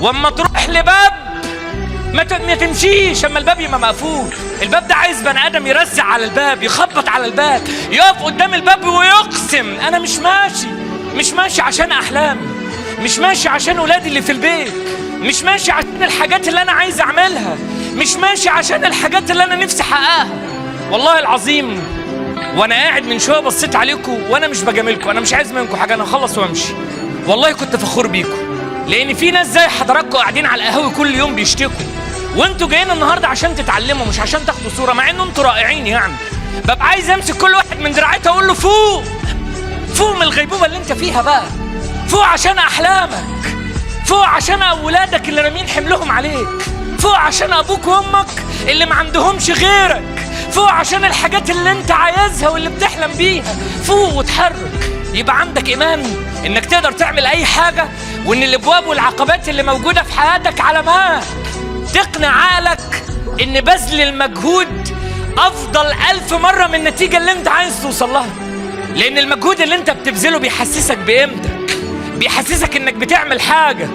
واما تروح لباب ما تمشيش اما الباب يبقى مقفول. الباب ده عايز بني ادم يرزع على الباب، يخبط على الباب، يقف قدام الباب ويقسم انا مش ماشي، مش ماشي عشان احلامي، مش ماشي عشان ولادي اللي في البيت، مش ماشي عشان الحاجات اللي انا عايز اعملها، مش ماشي عشان الحاجات اللي انا نفسي احققها. والله العظيم وانا قاعد من شوية بصيت عليكم، وانا مش بجاملكم، انا مش عايز منكم حاجة، انا هخلص وامشي. والله كنت فخور بيكم، لان في ناس زي حضراتكم قاعدين على القهاوي كل يوم بيشتكوا، وانتوا جايين النهارده عشان تتعلموا مش عشان تاخدوا صوره، مع ان انتوا رائعين يعني. ببقى عايز امسك كل واحد من دراعته اقول له فوق، فوق من الغيبوبه اللي انت فيها بقى، فوق عشان احلامك، فوق عشان اولادك اللي رامين حملهم عليك، فوق عشان ابوك وامك اللي ما عندهمش غيرك، فوق عشان الحاجات اللي انت عايزها واللي بتحلم بيها. فوق وتحرك، يبقى عندك ايمان انك تقدر تعمل اي حاجة، وان الابواب والعقبات اللي موجودة في حياتك علامات. تقنع عقلك ان بذل المجهود افضل 1000 مرة من النتيجة اللي انت عايز توصل لها، لان المجهود اللي انت بتبذله بيحسسك بقيمتك، بيحسسك انك بتعمل حاجة.